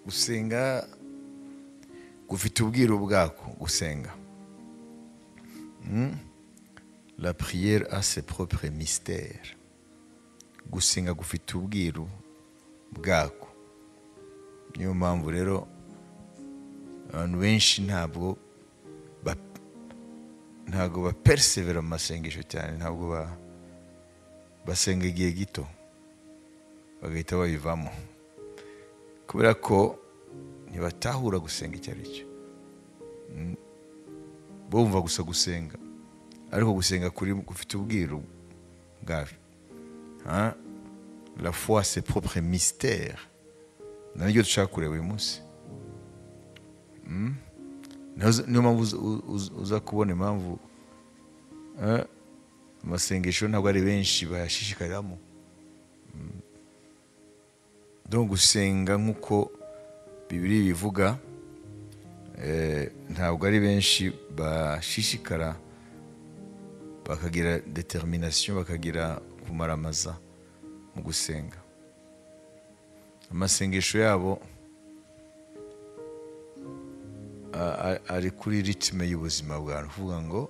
Gusenga gufite ubwiru bwako. Gusenga, La prière a ses propres mystères. Gusenga gufite ubwiru bwako. Niyo mpamvu rero abantu benshi ntabwo bapersevera mu masengesho cyane, ntabwo basenga igihe gito bagahita babivamo, kubera ko ntibatahura gusenga icyo ari cyo. Bumva gusa gusenga, ariko gusenga kuri gufite ubwiru bwabyo. La foi ses propres mystères. Naryo dushaka kureba uyu munsi. Niyo mpamvu uza kubona impamvu amasengesho ntabwo ari benshi bayashishikariramo. Donc gusenga nk'uko Bibiliya bivuga, ntabwo ari benshi bashishikara, bakagira determination, bakagira kumaramaza mu gusenga. Amasengesho yabo ari kuri ritme y'ubuzima bwawe. Kuvuga ngo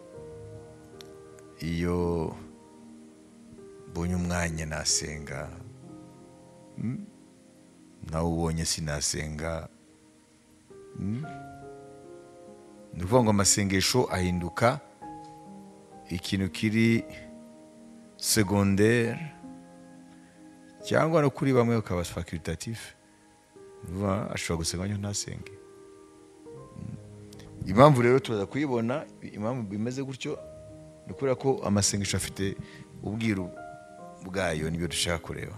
iyo mbonye umwanya nasenga, nawe ubonye sinasenga. Ni ukuvuga ngo amasengesho ahinduka ikintu kiri secondaire, cyangwa no kuri bamwe bakaba facultatif. Ashobora gusenga nyo ntasenge. Impamvu rero tuza kuyibona, impamvu bimeze gutyo, ni kubera ko amasengesho afite ubwiru bwayo, nibyo dushaka kureba.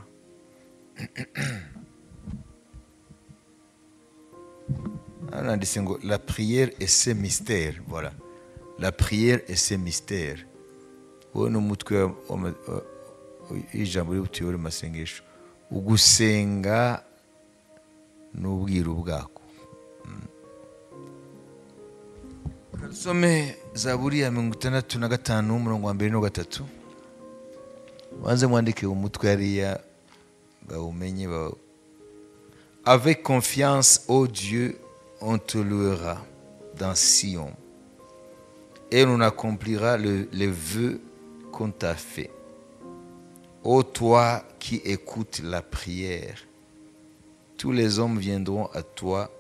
Nanditse ngo la prière et ses mystères. Voilà, la prière et ses mystères. Uwo ni umutwe w'ijambo riri mu masengesho. Ugusenga n'ubwiru bwako. Dusome Zaburi ya 65 umurongo wa 1 no 3. Banze mwandike umutwe hariya bawumenye. Avec confiance, ô Dieu, on te louera dans Sion, et l'on accomplira les vœux qu'on t'a fait. Ô toi qui écoutes la prière, tous les hommes viendront à toi.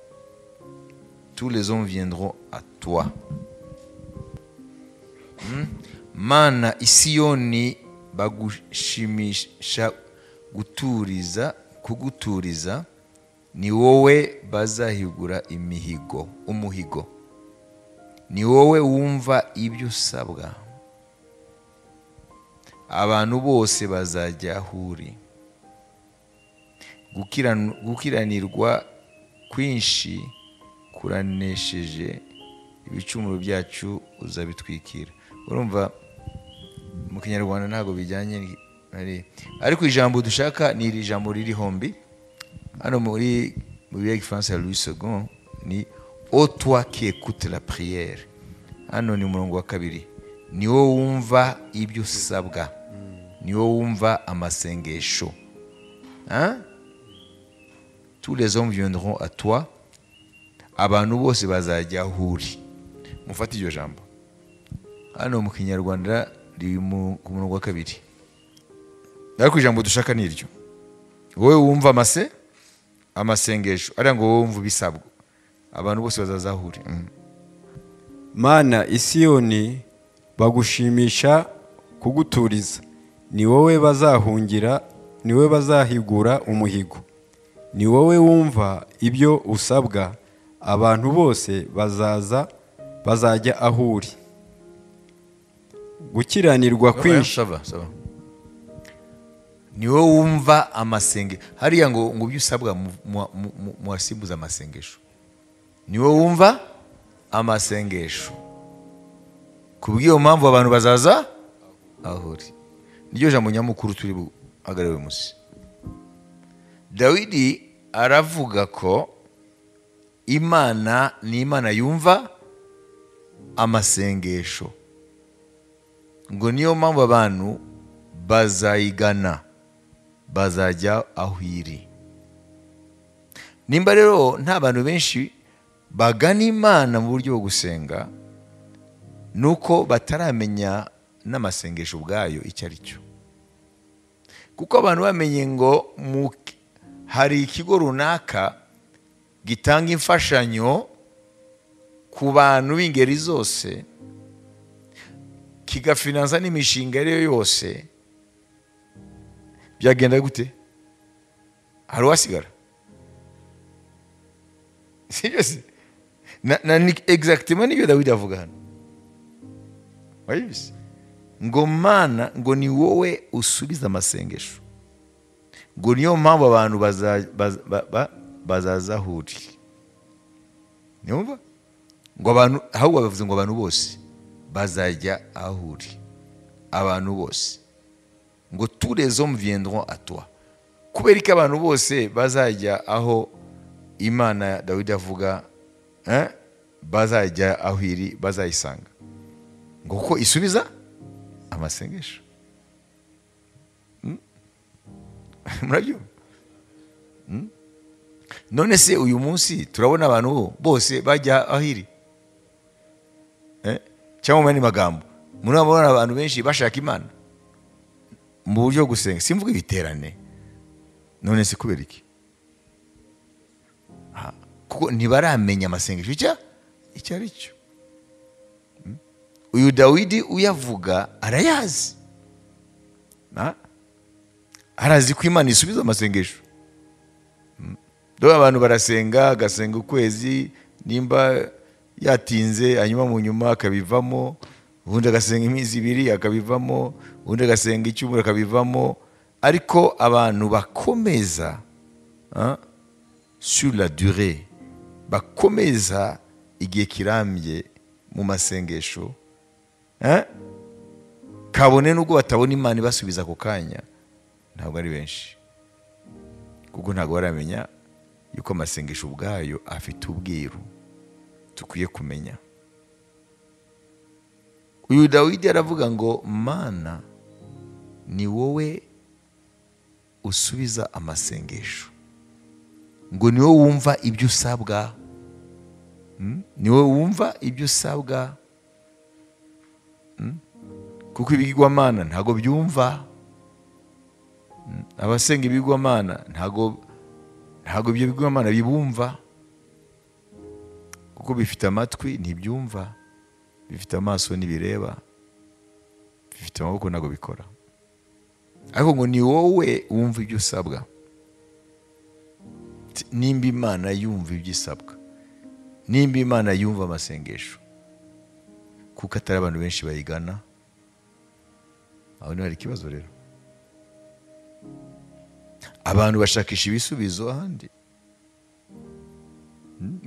Tous les hommes viendront à toi. Mana isiyoni bagushimisha guturiza, kuguturiza, ni wowe bazahigura imihigo, umuhigo. Ni wowe wumva ibyo usabwa. Abantu bose bazajya aho uri. Gukiranirwa kwinshi kuranesheje, ibicumuro byacu uzabitwikira. Urumva mu Kinyarwanda ntabwo bijyanye, ariko ijambo dushaka ni iri jambo riri hombi. Hano muri Bibiliya y'igifaransa ya Louis II ni ô toi qui écoutes la prière. Hano ni umurongo wa 2. Ni wowe wumva ibyo usabwa, ni wowe wumva amasengesho. Tous les hommes viendront à toi. Abantu bose bazajya aho uri. Mufate iryo jambo. Hano mu Kinyarwanda riri ku murongo wa 2. Ariko ijambo dushaka ni iryo. Wowe wumva amasengesho, ari ngo wowe wumva ibisabwa, abantu bose bazaza aho uri. Mana isiyoni bagushimisha kuguturiza, ni wowe bazahungira, ni wowe bazahigura umuhigo. Ni wowe wumva ibyo usabwa, abantu bose bazaza, bazajya aho uri. Gukiranirwa kwinshi. Ni wowe wumva amasengesho. Hariya ngo ibyo usabwa muwasimbuza amasengesho. Ni wowe wumva amasengesho. Kubw'iyo mpamvu abantu bazaza aho uri. Niryo jambo nyamukuru turi buhagarare uyu munsi. Dawidi aravuga ko Imana ni Imana yumva amasengesho. Ngo niyo mpamvu abantu bazayigana, bazajya aho iri. Nimba rero nta bantu benshi bagana Imana mu buryo bwo gusenga, nuko bataramenya n'amasengesho ubwayo icyo ari cyo. Kuko abantu bamenye ngo hari ikigo runaka gitanga imfashanyo ku bantu b'ingeri zose, kigafinansa n'imishinga ariyo yose, byagenda gute? Hari uwasigara? Sibyo se? Na exactement nibyo Dawidi avuga hano. Wayibise? Ngo Mana, ngo ni wowe usubiza amasengesho, ngo niyo mpamvu abantu bazaza aho uri. Niwumva? Ngo abantu, ahubwo bavuze ngo abantu bose bazajya aho uri, abantu bose, ngo tous les hommes viendront à toi. Kubera ko abantu bose bazajya aho Imana Dawidi avuga, bazajya aho iri, bazayisanga, ngo kuko isubiza amasengesho. Murabyumva? None se uyu munsi turabona abantu bose bajya aho iri? Cyangwa mu yandi magambo, murabona abantu benshi bashaka Imana mu buryo bwo gusenga, simvuga ibiterane. None se kubera iki? Kuko ntibaramenya amasengesho icyo ari cyo. Uyu Dawidi uyavuga arayazi, arazi ko Imana isubiza amasengesho. Dore abantu barasenga, agasenga ukwezi, nimba yatinze, hanyuma mu nyuma akabivamo, ubundi agasenga iminsi ibiri akabivamo, ubundi agasenga icyumweru akabivamo. Ariko abantu bakomeza sur la durée, bakomeza igihe kirambye mu masengesho, kabone nubwo batabona Imana ibasubiza ako kanya, ntabwo ari benshi, kuko ntabwo baramenya yuko amasengesho ubwayo afite ubwiru tukwiye kumenya. Uyu Dawidi aravuga ngo Mana, ni wowe usubiza amasengesho, ngo ni wowe wumva ibyo usabwa, ni wowe wumva ibyo usabwa, kuko ibigirwamana ntago byumva. Abasenga ibigirwamana ntago ibyo bigirwamana bibumva, kuko bifite amatwi ntibyumva, bifite amaso ntibireba, bifite amaboko ntago bikora. Ariko ngo ni wowe wumva ibyo usabwa. Nimba Imana yumva ibyo isabwa, nimba Imana yumva amasengesho, kuko atari abantu benshi bayigana, aho niho hari ikibazo rero. Abantu bashakisha ibisubizo ahandi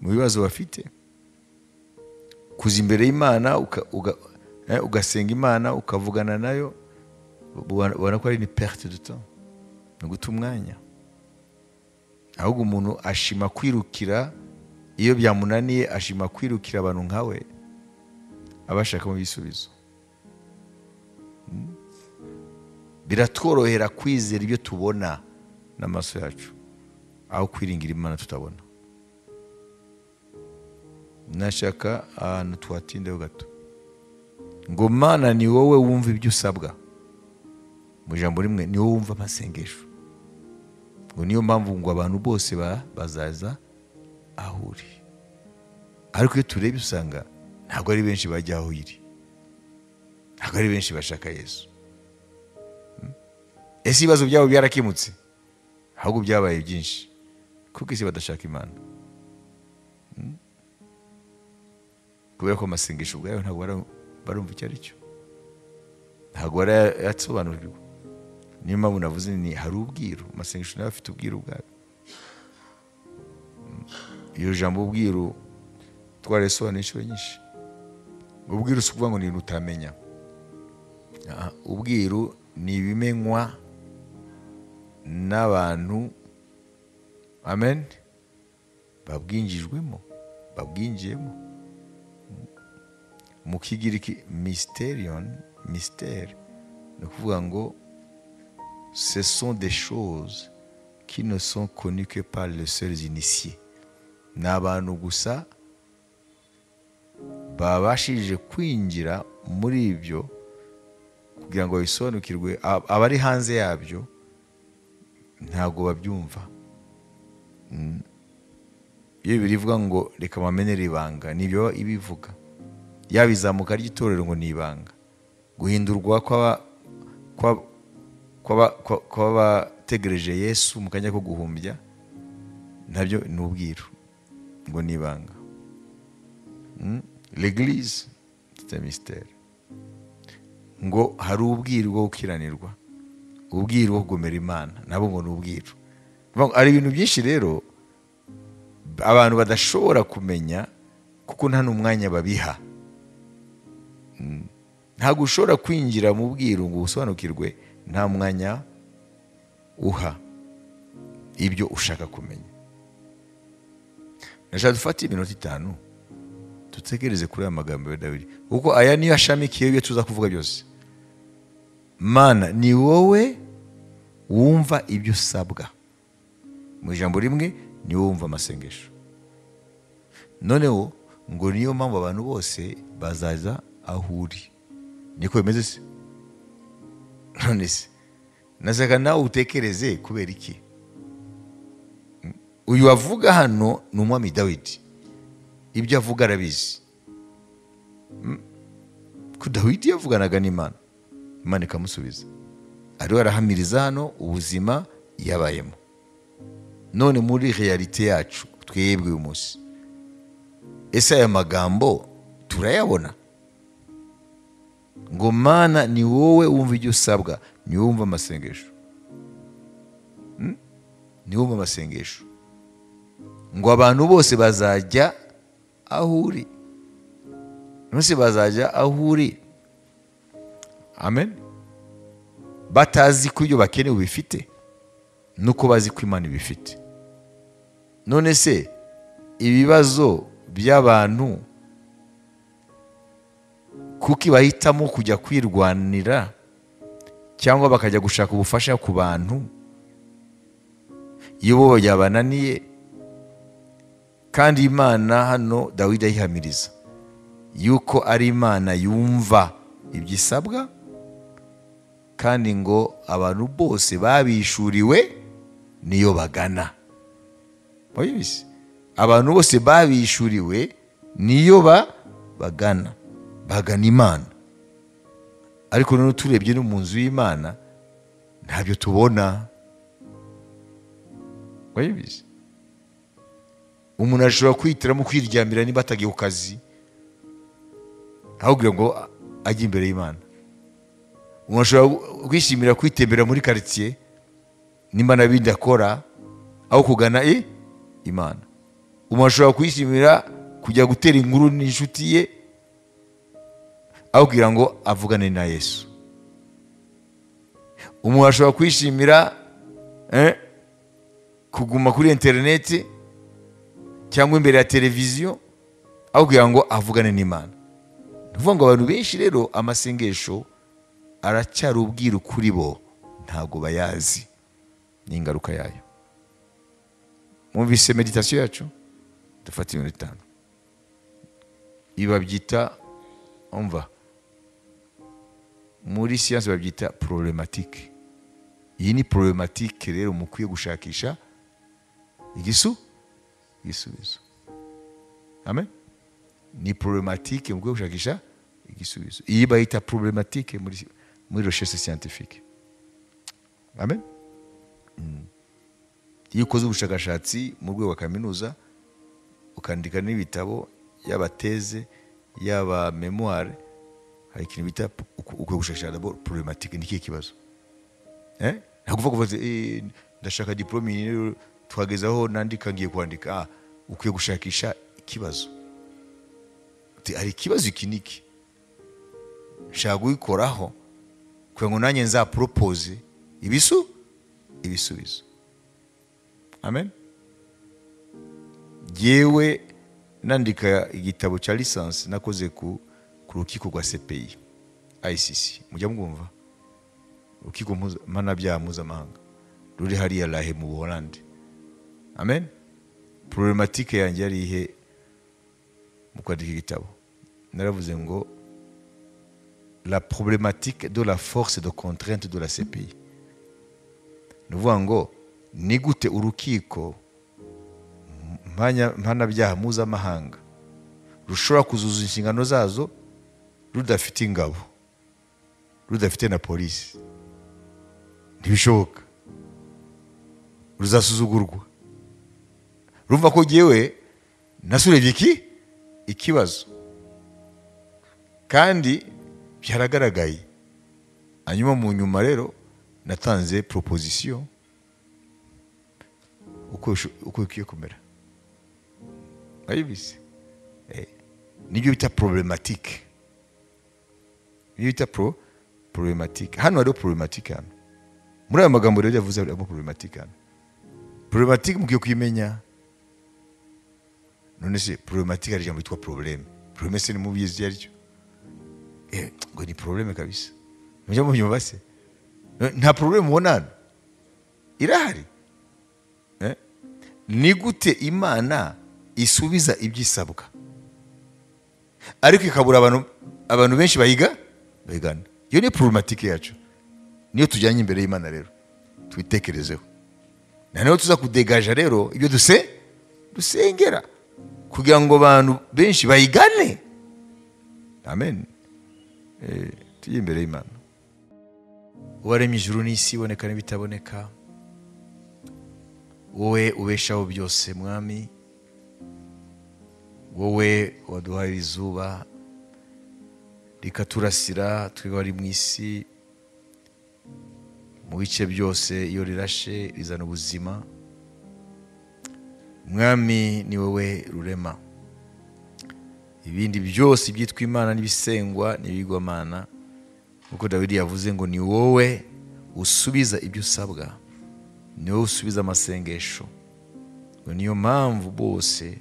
mu bibazo bafite. Kuza imbere y'Imana ugasenga Imana, ukavugana nayo, ubona ko ari ni perte de temps, ni guta umwanya. Ahubwo umuntu ashima kwirukira, iyo byamunaniye ashima kwirukira abantu nkawe abashakamo ibisubizo. Biratworohera kwizera ibyo tubona n'amaso yacu, aho kwiringira Imana tutabona. Nashaka ahantu twatindeho gato, ngo Mana ni wowe wumva ibyo usabwa. Mu ijambo rimwe, ni wowe wumva amasengesho, ngo niyo mpamvu ngo abantu bose bazaza aho uri. Ariko iyo turebye usanga ntabwo ari benshi bajya aho iri, ntabwo ari benshi bashaka Yesu. Ese ibibazo byabo byarakemutse? Ahubwo byabaye byinshi, kuko isi badashaka Imana. Kubera ko amasengesho ubwayo ntabwo barumva icyo ari cyo, ntabwo barayasobanurirwa. Niyo mpamvu navuze ni hari ubwiru, amasengesho nayo afite ubwiru bwayo. Iyo jambo ubwiru twarisobanuye inshuro nyinshi. Ubwiru si ukuvuga ngo ni ibintu utamenya. Ubwiru ni ibimenywa n'abantu, amen, babwinjijwemo, babwinjiyemo. Mu Kigiriki mysterion, mystère, ni ukuvuga ngo ce sont des choses qui ne sont connus que par les seuls initiés. Ni abantu gusa babashije kwinjira muri ibyo kugira ngo babisobanukirwe, abari hanze yabyo ntabwo babyumva. Iyo birivuga ngo reka bamenere ibanga, nibyo ibivuga. Yaba izamuka ry'itorero ngo ni ibanga, guhindurwa kw'abategereje Yesu mu kanya ko guhumbya nabyo ni ubwiru ngo ni ibanga. L'église c'est un mystère. Ngo hari ubwiru bwo gukiranirwa, ubwiru bwo kugomera Imana, nabo ngo ni ubwiru. Ari ibintu byinshi rero abantu badashobora kumenya kuko nta n'umwanya babiha. Ntabwo ushobora kwinjira mu bwiru ngo usobanukirwe nta mwanya uha ibyo ushaka kumenya. Ndashaka dufate iminota 5 dutekereze kuri aya magambo ya Dawidi, kuko aya niyo ashamikiye ibyo tuza kuvuga byose. Mana, ni wowe wumva ibyo usabwa. Mu ijambo rimwe ni wowe wumva amasengesho. Noneho ngo niyo mpamvu abantu bose bazaza aho uri. Niko bimeze se? None se nashaka nawe utekereze kubera iki? Uyu avuga hano ni umwami Dawidi. Ibyo avuga arabizi. Ko Dawidi yavuganaga n'Imana, Imana ikamusubiza. Ariwe arahamiriza hano ubuzima yabayemo. None muri realite yacu twebwe uyu munsi, ese aya magambo turayabona? Ngo Mana ni wowe wumva ibyo usabwa, ni wowe wumva amasengesho. Ni wowe wumva amasengesho. Ngo abantu bose bazajya aho uri. Bose bazajya aho uri. Amen. Batazi ko ibyo bakeneye ubifite, nuko bazi ko Imana ibifite. None se ibibazo by'abantu kuki bahitamo kujya kwirwanira cyangwa bakajya gushaka ubufasha ku bantu iyo bo yabananiye? Kandi Imana hano Dawidi ayihamiriza yuko ari Imana yumva ibyisabwa, kandi ngo abantu bose babishuriwe niyo bagana. Oyibise, abantu bose babishuriwe niyo bagana, bagana Imana. Ariko none turebye no mu nzu y'Imana ntabyo tubona. Oyibise, umuntu ashobora kwitiramo kwiryamira niba atagiye ku kazi, aho kugira ngo ajye imbere y'Imana. Umuntu ashobora kwishimira kwitembera muri quartier nimba nabindi akora, aho kugana Imana. Umuntu ashobora kwishimira kujya gutera inkuru n'inshuti ye, aho kugira ngo avugane na Yesu. Umuntu ashobora kwishimira kuguma kuri internet cyangwa imbere ya televiziyo, aho kugira ngo avugane n'Imana. Nuvuga ngo abantu benshi rero amasengesho aracyari ubwiru kuri bo, ntabwo bayazi n'ingaruka yayo. Mwumvise meditation yacu? Dufate iminota 5. Ibi babyita, umva, muri science babyita problématique. Iyi ni problématique rero mukwiye gushakisha igisubizo. Amen. Ni problématique mukwiye gushakisha igisubizo. Iyi bayita problématique muri recherche scientifique. Amen. Iyo ukoze ubushakashatsi mu rwego rwa kaminuza, ukandika n'ibitabo, yaba thèse, yaba mémoire, hari ikintu bita ukwiye gushakisha d'abord problématique. Ni ikihe kibazo? Ntabwo uvuga ngo ndashaka diplôme twageze aho nandika ngiye kwandika. Ukwiye gushakisha ikibazo. Hari ikibazo iki niki nshaka gukikoraho kugira ngo nanjye nzapropose ibisubizo. Amen. Jewe nandika igitabo cya licence nakoze ku rukiko rwa CPI ICC, mujya mwumva urukiko mpanabyaha mpuzamahanga. ruri hariya Lahe mu Buholandi. Amen. Problématique yanjye yari ihe mu kwandika igitabo? Naravuze ngo la problématique de la force de contrainte de la CPI. Ni ukuvuga ngo ni gute urukiko mpanabyaha mpuzamahanga rushobora kuzuza inshingano zazo rudafite ingabo, rudafite na polisi? Ntibishoboka, ruzasuzugurwa. Rumva ko jyewe nasurebye iki ikibazo kandi byaragaragaye. Hanyuma mu nyuma rero natanze proposition uko bikwiye kumera. Mwabizi, nibyo bita problématique, nibyo bita problématique. Hano hariho problématique, hano muri aya magambo rero yavuze harimo problématique. Hano problématique mukwiye kuyimenya. None se problématique ari ijambo ryitwa problème? Problème se ni mubizi ari ryo? Ngo ni problème kabisa. Mujya mubyumva se? Nta problème ubona hano irahari. Ni gute Imana isubiza ibyisabwa ariko ikabura abantu benshi bayiga bayigana? Iyo ni problématique yacu, niyo tujyanye imbere y'Imana. Rero twitekerezeho, noneho tuza kudegaja rero ibyo dusengera kugira ngo abantu benshi bayigane. Amen. Tujye imbere y'Imana. Uwaremye ijuru n'isi, iboneka n'ibitaboneka, wowe ubeshaho byose, Mwami, wowe waduhaye izuba rikaturasira twebwe abari mu isi mu bice byose, iyo rirashe rizana ubuzima. Mwami, ni wowe rurema, ibindi byose byitwa Imana n'ibisengwa n'ibigwamana, nkuko Dawidi yavuze ngo ni wowe usubiza ibyo usabwa, ni wowe usubiza amasengesho. Ngo niyo mpamvu bose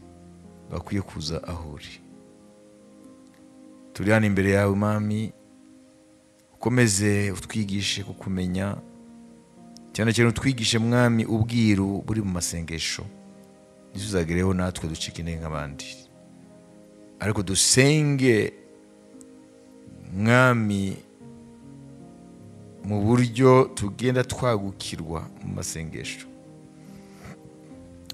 bakwiye kuza aho uri. Turi hano imbere yawe, Mwami, ukomeze utwigishe kukumenya, cyane cyane utwigishe, Mwami, ubwiru buri mu masengesho, ntituzagereho natwe ducike intege nk'abandi, ariko dusenge, Mwami, mu buryo tugenda twagukirwa mu masengesho.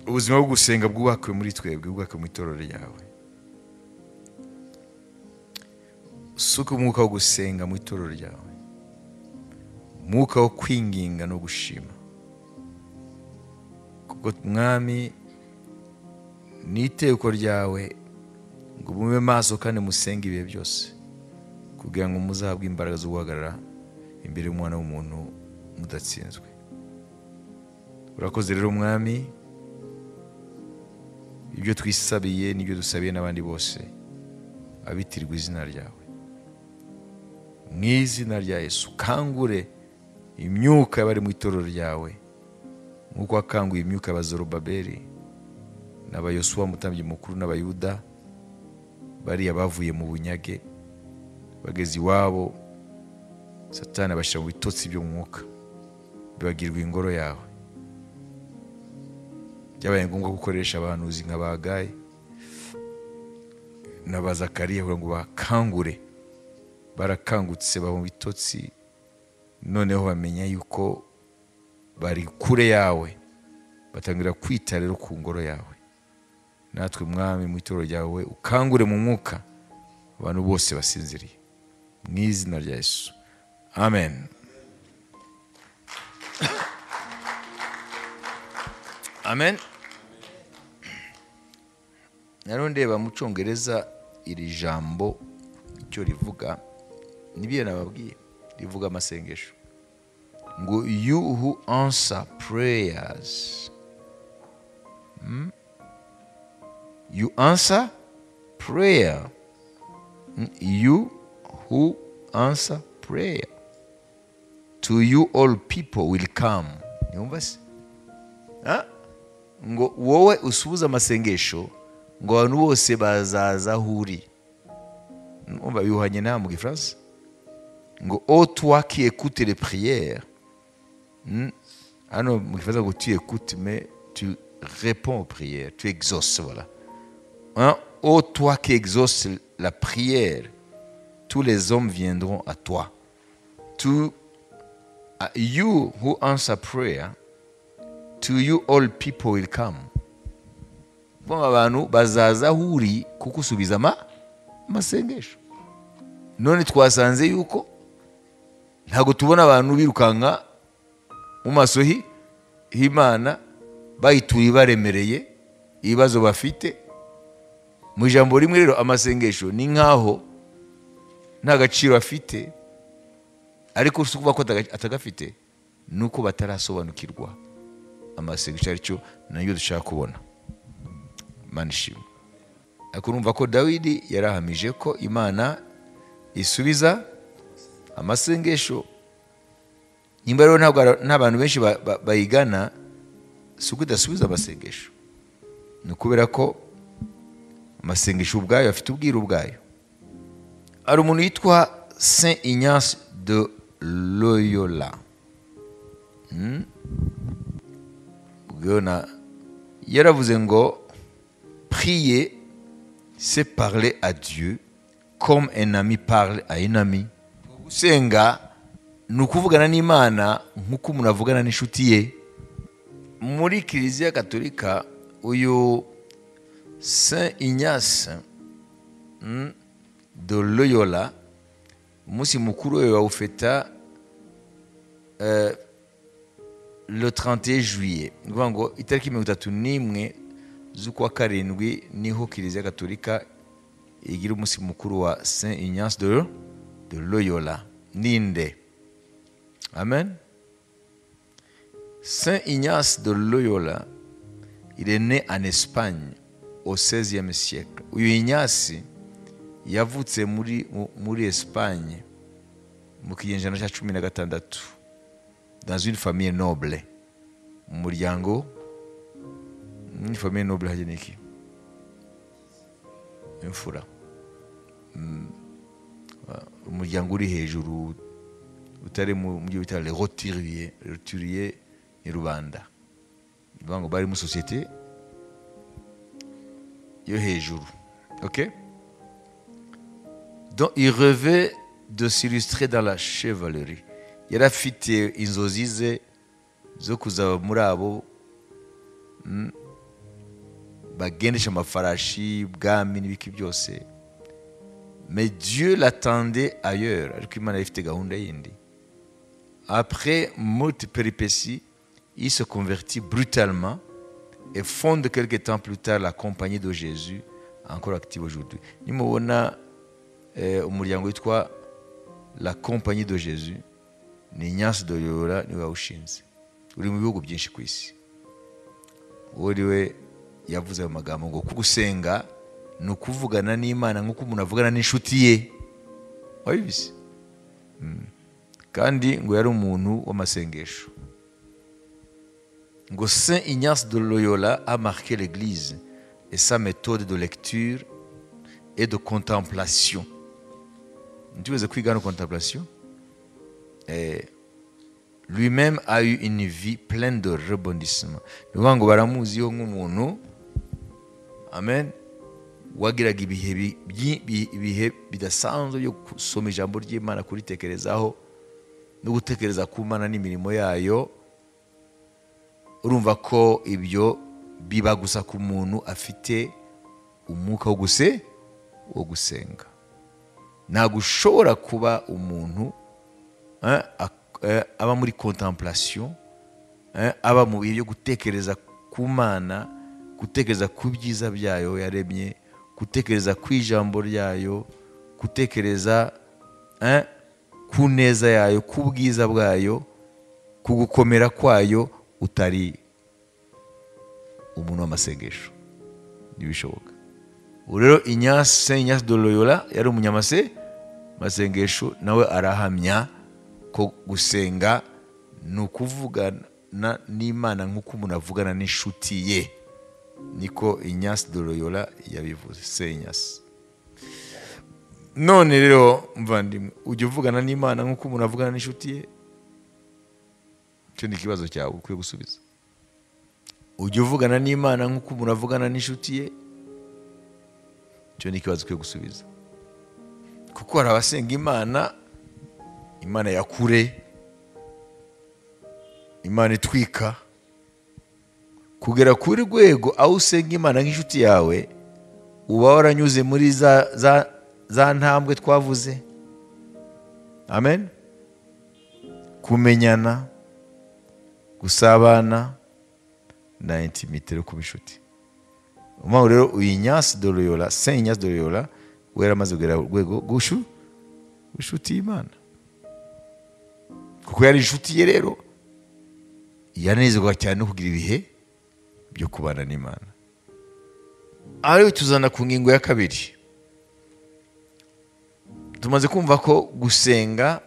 Ubuzima bwo gusenga bwubakwe muri twebwe, bwubakwe mu itorero ryawe. Usuke umwuka wo gusenga mu itorero ryawe, umwuka wo kwinginga no gushima, kuko, Mwami, ni iteko ryawe ngo mube maso kandi musenge ibihe byose, kugira ngo muzahabwe imbaraga zo guhagarara imbere y'Umwana w'umuntu mudatsinzwe. Urakoze rero, Mwami, ibyo twisabiye n'ibyo dusabiye n'abandi bose abitirwa izina ryawe, mu izina rya Yesu. Kangure imyuka y'abari mu itorero ryawe nk'uko wakanguye imyuka y'Abazerubabeli n'Abayosuwa mutambyi mukuru n'Abayuda bariya bavuye mu bunyage, bageze iwabo Satani abashyira mu bitotsi byo mu mwuka, bibagirwa ingoro yawe. Byabaye ngombwa gukoresha abahanuzi nka ba Hagayi n'Abazakariya kugira ngo bakangure. Barakangutse, baba mu bitotsi, noneho bamenya yuko bari kure yawe, batangira kwita rero ku ngoro yawe. Natwe, Mwami, mu itorero ryawe ukangure mu mwuka abantu bose basinziriye, mu izina rya Yesu, amen, amen. Naro ndeba mu Cyongereza iri jambo icyo rivuga. Nibyo nababwiye, rivuga amasengesho, ngo "You who answer prayers." You answer prayer. You who answer prayer, to you all people will come. Yumva se? Ah? Ngo wowe usubiza amasengesho, ngo abantu bose bazaza aho uri. Umva bihuhanye nawe mu Gifaransa, ngo "O toi qui écoutes les prières." Hano mu gifaransa ngo tu écoutes, mais tu réponds aux prières, tu exauces, voilà. Hein? Ô toi qui exauces la prière, tous les hommes viendront à toi. To you who answer prayer, to you all people will come. Kuvuga abantu bazaza aho uri kugusubiza amasengesho. None twasanze yuko ntabwo tubona abantu birukanka mu maso h'Imana bayituye baremereye ibibazo bafite. Mu ijambo rimwe rero, amasengesho ni nkaho nta gaciro afite, ariko si ukuvuga ko atagafite, ni uko batarasobanukirwa amasengesho aricyo nayo dushaka kubona. Imana ishimwe. Ariko urumva ko Dawidi yarahamije ko Imana isubiza amasengesho. Nimba rero ntabwo nta bantu benshi bayigana, si uko idasubiza amasengesho, ni ukubera ko amasengesho ubwayo afite ubwiru bwayo. Hari umuntu witwa Saint Ignace de Loyola. Ubwo yaravuze ngo prier, c'est parler à Dieu comme un ami parle à un ami. Gusenga ni ukuvugana n'Imana nk'uko umuntu avugana n'inshuti ye. Muri Kiliziya Katolika, uyu Saint Ignace de Loyola, umunsi mukuru we bawufeta le 31 juillet. Ni ukuvuga ngo itariki 31 z'ukwa karindwi niho Kiliziya Katolika igira umunsi mukuru wa Saint Ignace de Loyola. Ninde? Amen. Saint Ignace de Loyola, il est né en Espagne au XVIe siècle. Uyu Ignace yavutse muri Espagne mu kinyejana cya 16, dans une famille noble. Mu muryango, une famille noble hajya ni iki? Imfura. Umuryango uri hejuru, utari mu byo bita les roturiers. Les roturiers ni rubanda. Ni ukuvuga ngo bari mu société yo hejuru. Ok? Donc il rêvait de s'illustrer dans la chevalerie. Yari afite inzozi ze zo kuzaba muri abo bagendesha amafarashi, bwami n'ibiki byose. Mais Dieu l'attendait ailleurs. Ariko Imana yari ifite gahunda yindi. Après moult péripéties, il se convertit brutalement et fonde quelque temps plus tard la Compagnie de Jésus, encore active aujourd'hui. Nimubona umuryango witwa la Compagnie de Jésus, ni Ignace de Loyola niwe wawushinze. Uri mu bihugu byinshi ku isi. Uwo we yavuze ayo magambo ngo gusenga ni ukuvugana n'Imana nk'uko umuntu avugana n'inshuti ye. Wabizi? Kandi ngo yari umuntu w'amasengesho. Ngo Saint Ignace de Loyola a marqué l'Église et sa méthode de lecture et de contemplation. Ntiweze kwiga no contemplation? Lui-même a eu une vie pleine de rebondissements. Ni ukuvuga ngo baramuziho nk'umuntu, amen, wagiraga ibihe bidasanzwe byo gusoma ijambo ry'Imana, kuritekerezaho no gutekereza ku Mana n'imirimo yayo. Urumva ko ibyo biba gusa ku muntu afite umwuka wo gusenga. Ntabwo ushobora kuba umuntu aba muri contemplation, aba mu bihe byo gutekereza ku Mana, gutekereza ku byiza byayo yaremye, gutekereza ku ijambo ryayo, gutekereza ku neza yayo, ku bwiza bwayo, ku gukomera kwayo, utari umuntu w'amasengesho. Ntibishoboka. Ubu rero Ignace, Saint Ignace de Loyola yari umunyamase masengesho, nawe arahamya ko gusenga ni ukuvugana n'Imana nk'uko umuntu avugana n'inshuti ye. Niko Ignace de Loyola yabivuze, Saint Ignace. None rero muvandimwe, ujya uvugana n'Imana nk'uko umuntu avugana n'inshuti ye? Icyo ni ikibazo cyawe ukwiye gusubiza. Ujya uvugana n'Imana nk'uko umuntu avugana n'inshuti ye? Icyo ni ikibazo ukwiye gusubiza. Kuko hari abasenga Imana, Imana ya kure, Imana itwika, kugera kuri rwego aho usenga Imana nk'inshuti yawe, uba waranyuze muri za ntambwe twavuze. Amen. Kumenyana, gusabana na intimité yo kuba inshuti. Umwe rero uyu Ignace de Loyola, Saint Ignace de Loyola, we yaramaze kugera urwego rw'inshuti y'Imana. Kuko yari inshuti ye rero, yanezerwa cyane no kugira ibihe byo kubana n'Imana. Ari tuzana ku ngingo ya kabiri. Tumaze kumva ko gusenga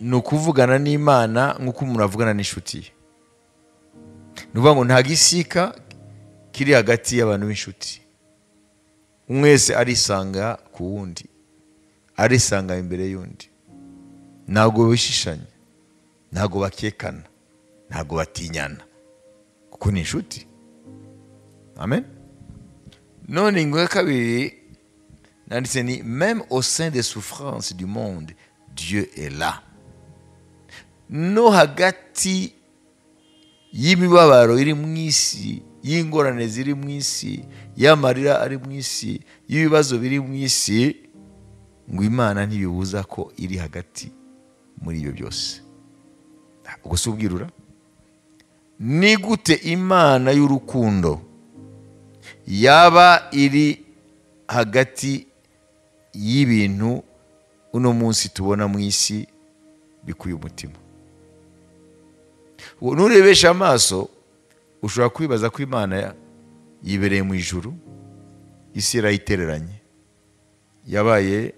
ni ukuvugana n'Imana nk'uko umuntu avugana n'inshuti ye. Ni ukuvuga ngo nta gisika kiri hagati y'abantu b'inshuti. Umwese arisanga ku wundi, arisanga imbere y'undi. Ntabwo bishishanya, ntabwo bakekana, ntabwo batinyana, kuko ni inshuti. Amen. None ingingo ya kabiri nanditse ni même au sein des souffrances du monde, Dieu est là. No hagati y'imibabaro iri mu isi, y'ingorane ziri mu isi, y'amarira ari mu isi, y'ibibazo biri mu isi, ngo Imana ntibibuza ko iri hagati muri ibyo byose. Ubwo si ubwirura? Ni gute Imana y'urukundo yaba iri hagati y'ibintu uno munsi tubona mu isi bikuye umutima? Nurebesha amaso ushobora kwibaza ko Imana yibereye mu ijuru, isi irayitereranye, yabaye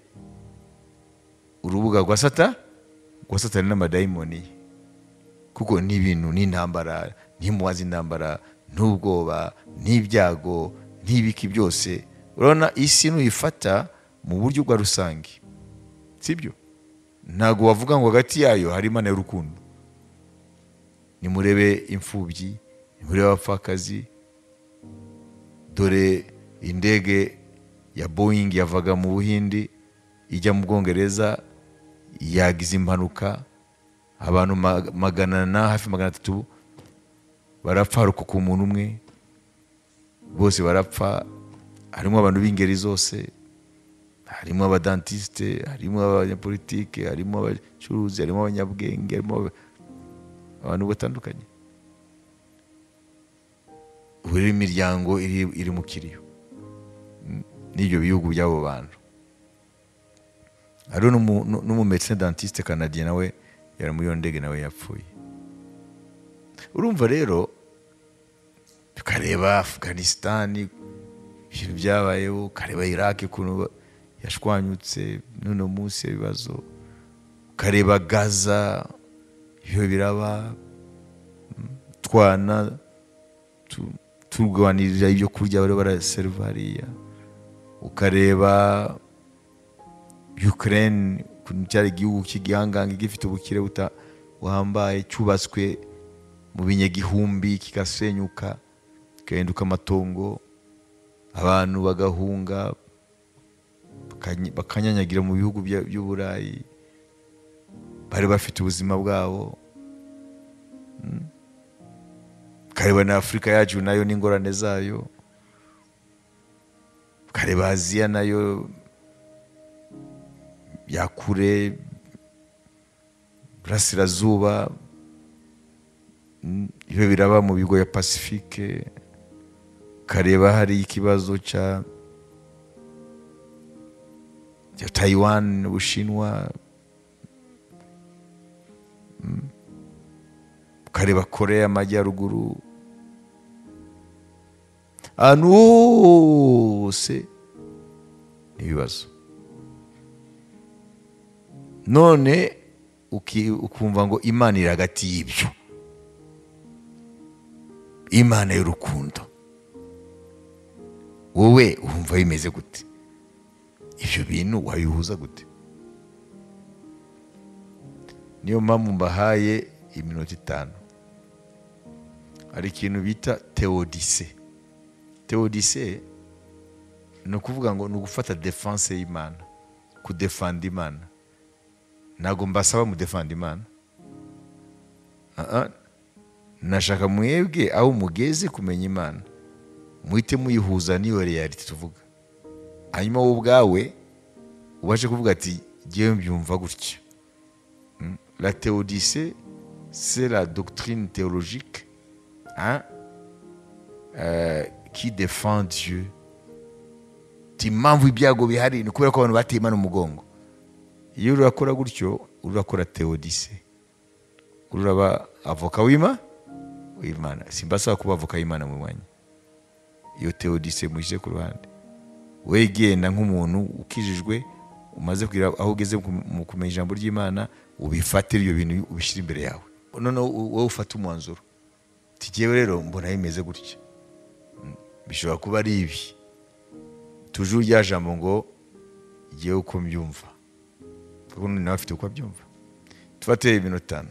urubuga rwa Satani n'amadayimoni ye. Kuko ni ibintu, n'intambara, n'impuhwe z'intambara, n'ubwoba, n'ibyago, n'ibiki byose. Urabona isi nuyifata mu buryo bwa rusange, sibyo? Ntabwo wavuga ngo hagati yayo hari Imana y'urukundo. Nimurebe imfubyi, nimurebe abapfakazi. Dore indege ya Boeing yavaga mu Buhindi ijya mu Bwongereza, yagize impanuka, abantu 400 na hafi 300 barapfa, harokoka umuntu umwe, bose barapfa. Harimo abantu b'ingeri zose, harimo abadentiste, harimo abanyapolitike, harimo abacuruzi, harimo abanyabwenge, harimo abantu batandukanye. Buri miryango iri mu kiriyo n'ibyo bihugu by'abo bantu. Hari n'umu médecin dentiste canadien nawe yari muri iyo ndege, nawe yapfuye. Urumva rero, tukareba Afghanistan ibintu byabayeho, ukareba Iraq ukuntu yashwanyutse n'uno munsi ibibazo, ukareba Gaza ibyo biraba, twana turwanirira ibyo kurya bari baraserva hariya, ukareba Ukraine ukuntu cyari igihugu cy'igihangange gifite ubukire buhambaye, cyubatswe mu binyagihumbi kigasenyuka kigahinduka amatongo, abantu bagahunga bakanyanyagira mu bihugu by'Uburayi, bari bafite ubuzima bwabo. Ukareba na Afurika yacu nayo n'ingorane zayo, ukareba Aziya nayo ya kure, Burasirazuba, ibyo biraba mu bigo ya Pacifique, ukareba hari ikibazo cya Taiwan, Ubushinwa, ukareba Korea y'Amajyaruguru, ahantu hose ni ibibazo. None ukumva ngo Imana iri hagati y'ibyo, Imana y'urukundo, wowe wumva bimeze gute? Ibyo bintu wabihuza gute? Niyo mpamvu mbahaye iminota 5. Hari ikintu bita théodicée. Théodicée ni ukuvuga ngo ni ugufata défense y'Imana, kudefanda Imana. Ntabwo mbasaba mudefanda Imana. Ah, ah. Nashaka mwebwe aho mugeze kumenya Imana muhite muyihuza n'iyo réalité tuvuga, hanyuma wowe ubwawe ubashe kuvuga ati: "Jyewe mbyumva gutya." La théodicée, c'est la doctrine théologique, hein, qui défend Dieu. Ati impamvu ibyago bihari ni kubera ko abantu bateye Imana umugongo. Iyo urakora gutyo, urakora théodicée, uraba avoka w'Imana. Simbasaba kuba avoka w'Imana mu mwanya. Iyo théodicée muyishyire ku ruhande. We genda nk'umuntu ukijijwe, umaze kugira aho ugeze mu kumenya ijambo ry'Imana, ubifatire ibyo bintu, ubishyire imbere yawe, noneho wowe ufate umwanzuro. Tugiyewe rero mbona bimeze gutya. Bishobora kuba ari ibi. Toujours rya jambo ngo jyewe uko mbyumva, kuko nawe afite uko abyumva. Tufate iminota 5.